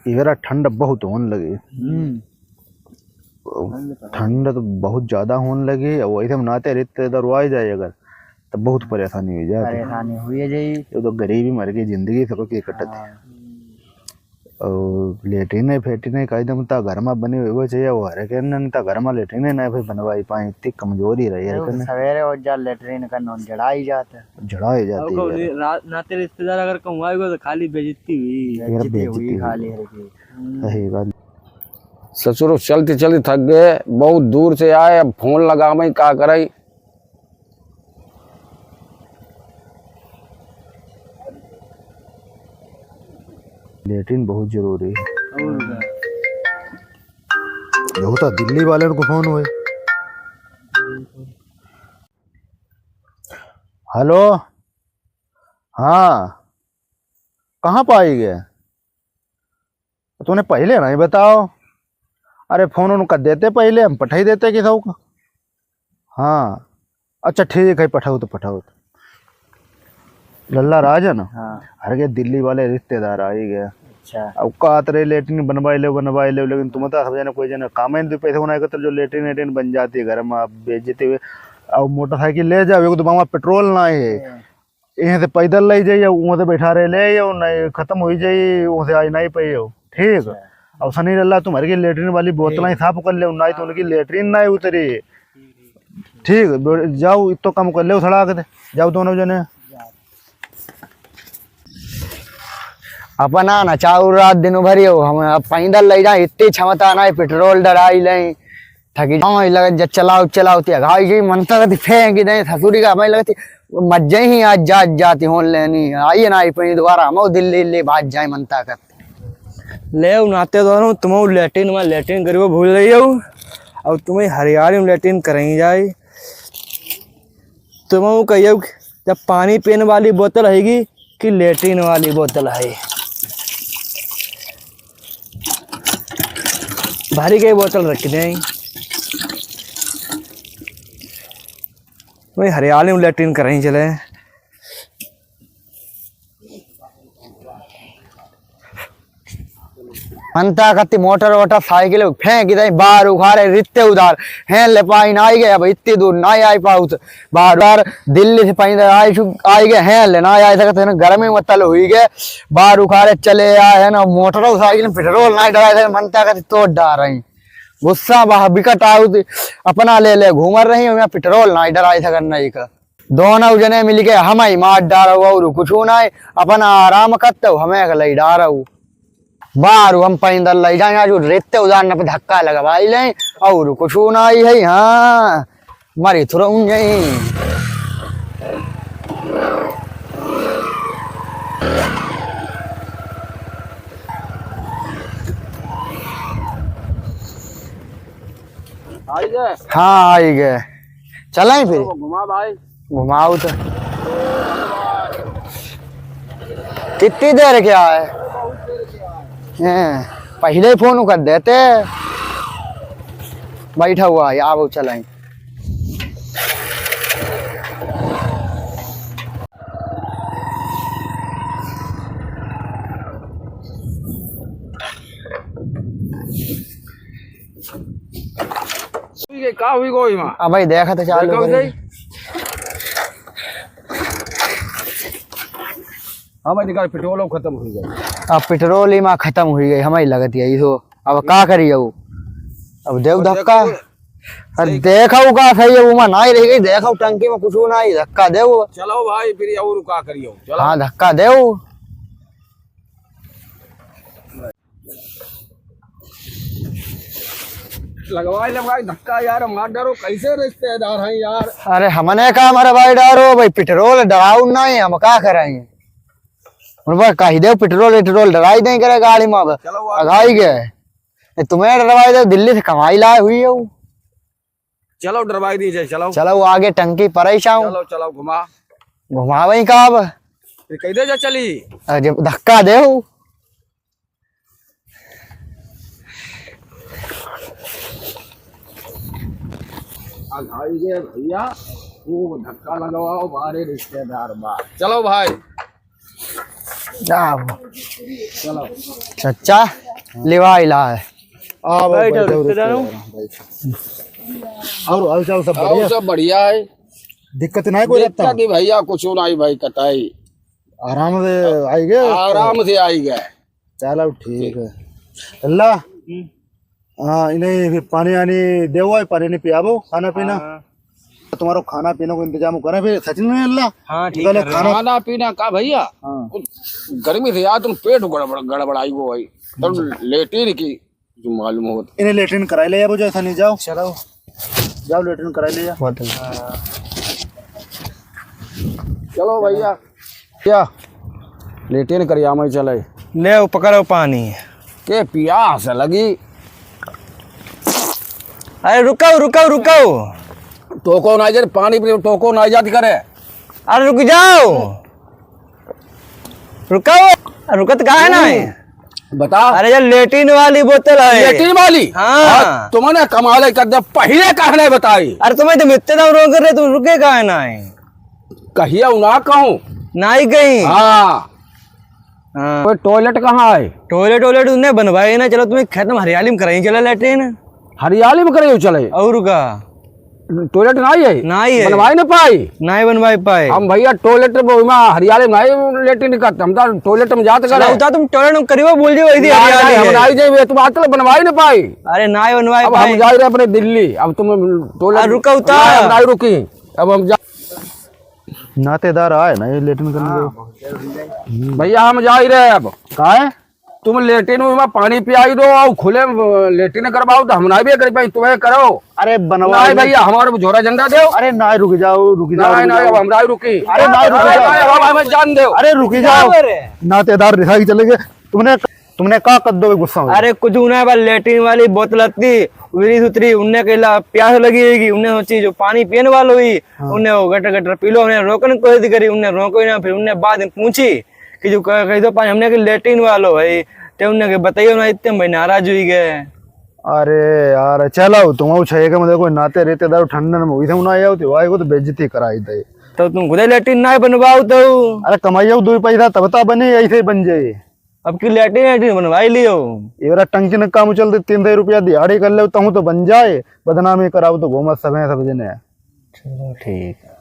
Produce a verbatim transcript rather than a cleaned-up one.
इबेरा ठंड बहुत होन लगी। हम्म। ठंड तो बहुत ज्यादा होन लगी, और वैसे में नाते रिश्तेदार आ जाए अगर, तो बहुत परेशानी हो जाए। परेशानी हुई है जी। ये तो गरीबी मर गई, जिंदगी सबकी कटत है। हाँ। और लेटरिन फेटरिन का एकदम ता घर में बनी हुई वो चाहिए, वो हरे के न ता घर में लेटरिन ना भाई बनवाई पाए, इतनी कमजोरी रही है अरे, वो कने। सवेरे और जा लेटरिन का नोन जड़ाई जाता है। जड़ाई जाती और है। रात नाते रिश्तेदार अगर कहूँ आएगा तो खाली बेइज्जती हुई। बेइज्जती बेइज्जती हुई हुई। खाली हरे की। सही बात। ससुरो चलते चलते थक गए, बहुत दूर से आए, अब फोन लगावे का करे। लेटरिन बहुत जरूरी है। और का? बहुत दिल्ली वाले को फोन हुए। हेलो, हाँ, कहाँ पाई गए? तूने पहिले नहीं बताओ। अरे, फोन उन कर देते पहिले, हम पठाई देते किसी का। हाँ, अच्छा ठीक है, पठाओ तो, पठाओ तो। लल्ला राज है ना? हाँ। हर के दिल्ली वाले रिश्तेदार आई गए। अच्छा। अब कहत रहे लेटरिन बनवाई ले, बनवाई ले, लेकिन तुम तो सब जने कोई जने काम ही नहीं, पैसे बनाए कर जो लेटरिन वेटरिन बन जाती है घर में, आप बेइज्जती हुए। अब मोटरसाइकिल ले जाओ, एक तो मामा पेट्रोल ना है। हाँ। यहाँ से पैदल ले जाइए, वहाँ से बैठा रहे ले जाओ, नहीं खत्म हो जाइए, वहाँ से आई नहीं पाई हो। ठीक। अच्छा। अब सनी लल्ला तुम्हारे की लेटरिन वाली बोतल ही ठीक। साफ कर ले, नहीं तो उनकी लेटरिन नहीं उतरी। ठीक, ब-, जाओ, इतो काम कर ले, सड़ा के दे। जाओ दोनों जने। अपना ना चाउर रात दिन भर ही हो, हम अब पैदल ले जाए, इतनी क्षमता नहीं, पेट्रोल डराई लें। थकी जाओ, ई लगत जा चलाओ, चलाओ, ते अघाई जी, मनता करती फेंक दे, ससुरी का हमें लगती, मज्जे ही आज जात, जाती होन लेनी, आइए ना, आई पनी दोबारा, हम दिल्ली, दिल्ली भाग जाए, मनता करती। ले, नाते दोनों, तुम लेटरिन में लेटरिन करियो भूल रही हो, और तुम्हें हरियाली में लेटरिन करें जाए। तुम कहियो कि जब पानी पीने वाली बोतल हैगी कि लेटरिन वाली बोतल है, भारी के बोतल रख दें। वही हरियाली में लेटरिन करें चले। मनता कत्ती मोटर वोटर साइकिल फेंक दे, बार उखाड़े रित्ते उधार, हैं ले पाई ना आई गए, अब इतनी दूर ना आई पाउत, बार बार दिल्ली से पैदल आई चु-, आई गए, हैं ले ना आई सकते हैं, गर्मी में तल हुई गए, बार उखाड़े चले आए हैं ना, मोटर साइकिल में पेट्रोल ना डरा सकते, मनता कत्ती तोड़ डार रही, गुस्सा बह बिकट आउत, अपना ले ले घूमर रही, पेट्रोल ना डरा सकन नहीं का। दोनों जने मिलके हमें मार डारउ और कुछु नाहीं, अपना आराम करतउ हमें लई डारउ। बारू हम पैदल लई जाएँ, आज रेते उदान पे धक्का लगवाई लें और कुछु नाहीं है। हाँ, मरी थुरउन जाई। आई गए? हाँ, आई गए। चलें फिर? चलो, घुमा भाई। घुमाओ तो। कितनी देर के आए? हैं, पहले ही फोन कर देते। बैठा हुआ है, आओ चलें। हुई गई, का हुई गई माँ? अब भाई देखा तो चालू देखा कर। सही। हाँ भाई, निकाल, पेट्रोल अब खत्म हुई गई। अब पेट्रोल ही माँ खत्म हुई गई, हमें लगत यही हो। अब का करी अब? अब देव अब धक्का। देखो, अरे सही। देखो का सही है, वो माँ नाहीं रह गई, देखो टंकी में कुछ नाहीं, धक्का देव। चलो भाई, फिर और का करियो, चलो। हाँ, धक्का देव। लगवाई, लगवाई धक्का यार, मार डारो, कैसे रिश्तेदार हैं यार। अरे हमने का मरवाई डारो भाई, पेट्रोल डराउ नाहीं, हम का कराई? उन पर कही देव पेट्रोल, पेट्रोल डराई दें करे गाड़ी में, अब चलो, आ अघाई गए। ए, तुम्हें डरवाई देव, दिल्ली से कमाई लाए हुई हो। चलो डरवाई दीजिए, चलो। चलो आगे टंकी पर ही चाहूँ। चलो, चलो घुमा। घुमावे का अब? फिर कह दे जा चली। अरे जब धक्का देव। अघाई गए भैया, खूब धक्का लगवाओ, बारे रिश्तेदार बा। चलो भाई। जाओ। चलो। चचा, लेवा आइला है। आओ, बैठो, बैठो, रिश्तेदारों। रिश्तेदारों, बैठो। और हाल चाल सब और बढ़िया? सब बढ़िया है। दिक्कत नहीं कोई लगता? दिक्कत नहीं भैया, कुछ नहीं भाई, कताई। आराम से आई गए? आराम से आई गए। चलो ठीक है। अल्लाह, हम्म। हाँ, इन्हें फिर पानी आनी देवो, पानी नहीं पियाबो, खाना पीना। हाँ। तुम्हारो खाना पीना को इंतजाम करे फिर सचिन ने अल्लाह। हाँ, ठीक निकले है। खाना। खाना पीना का भैया? हाँ। कुछ गर्मी से यार तुम पेट गड़बड़, गड़बड़ाई गो भाई। तुम लेटीन की जो मालूम होत। इन्हें लेटरिन कराई ले जाबो, जैसा नहीं जाओ। चलो। जाओ लेटरिन कराई ले जा। बहुत अच्छा। चलो भैया। क्या? लेटरिन करिया में चले। ले, पकड़ो पानी। के पियास लगी। अरे रुको, रुको, रुको। तोको ना जात पानी पी, तोको ना जात करे। अरे रुक जाओ। रुको, रुकत काहे ना है? बता। अरे, ये लेटरिन वाली बोतल है। लेटरिन वाली? हाँ। हाँ, तुमने कमाल कर दिया, पहिले काहे नहीं बताई? अरे, तुम्हें तो मित्ते दम रोक रहे, तुम रुके काहे ना है? कहिया ना कहूँ। नाई कहीं। हाँ। हाँ। कोई टॉयलेट कहाँ है? टॉयलेट वॉयलेट उन्हें बनवाए ना, चलो तुम्हें खेत में हरियाली में कराई चला लेटरिन। हरियाली में करे चले। और का? टॉयलेट नाई है? नाई है। बनवाई ना पाई? नाई बनवाई पाए। हम भैया टॉयलेट में ओइमा हरियाली में नाई लेटरिन करते, हम तो टॉयलेट में जात करे। उता तुम टॉयलेट में करियो बोल दियो, ऐसी ना, हरियाली ना, हम है। नाई जाए, तुम आजकल बनवाई ना पाई। अरे नाई बनवाई अब पाए। हम जाए रहे अपने दिल्ली, अब तुम टॉयलेट आ, रुका उता। नाई, हम नाई रुकी, अब हम जा नातेदार आए ना ये लेटरिन करने हाँ, को। बहुत जल्दी जाए। भैया हम जाए रहे अब। काहे? तुम लेटरिन में पानी पियाई दो और खुले में लेटरिन करवाओ तो हम ना भी कर पाई, तुम्हें करो। अरे बनवा नहीं ले। भैया, हमारे झोरा झंडा दो। अरे ना, रुक जाओ, रुक जाओ, नहीं, रुक नहीं, जाओ। अब हम ना रुकी। अरे ना, रुक नहीं, जाओ। नहीं, अब हमें जान दो। अरे रुक जाओ। क्या बोल रहे हैं? नातेदार दिखा के चले गए। तुमने, तुमने का कर दो गुस्सा में? अरे कुछ ना, बस लेटरिन वाली बोतल आती, उतरी सुतरी, उनने कहला प्यास लगी रहेगी, उनने सोची जो पानी पीने वाला हुई, हाँ। उनने वो गटर गटर पी लो, उनने रोकन कोई करी, उनने रोको ही ना, फिर उनने बाद में पूछी कि जो कह, कह दो पानी, हमने के लेटरिन वालो है, ते उनने के बताइयो ना, इतने भाई नाराज हुई गए। अरे यार, चलो, तुम छह के मतलब कोई नाते रिश्तेदार ठंडन में वैसे ना आया होते, भाई को तो बेइज्जती कराई दे। तो तुम खुदे लेटरिन ना बनवाओ तो। अरे कमाइयो दो पैसा तब ता बने, ऐसे ही बन जाए। अब की लेटरिन, लेटरिन बनवाई लियो। ये वाला टंकी न काम चलते, तीन सौ रुपया दिहाड़ी कर ले, तहूँ तो बन जाए, बदनामी कराओ तो घूमत सब हैं सब जने। चलो ठीक है।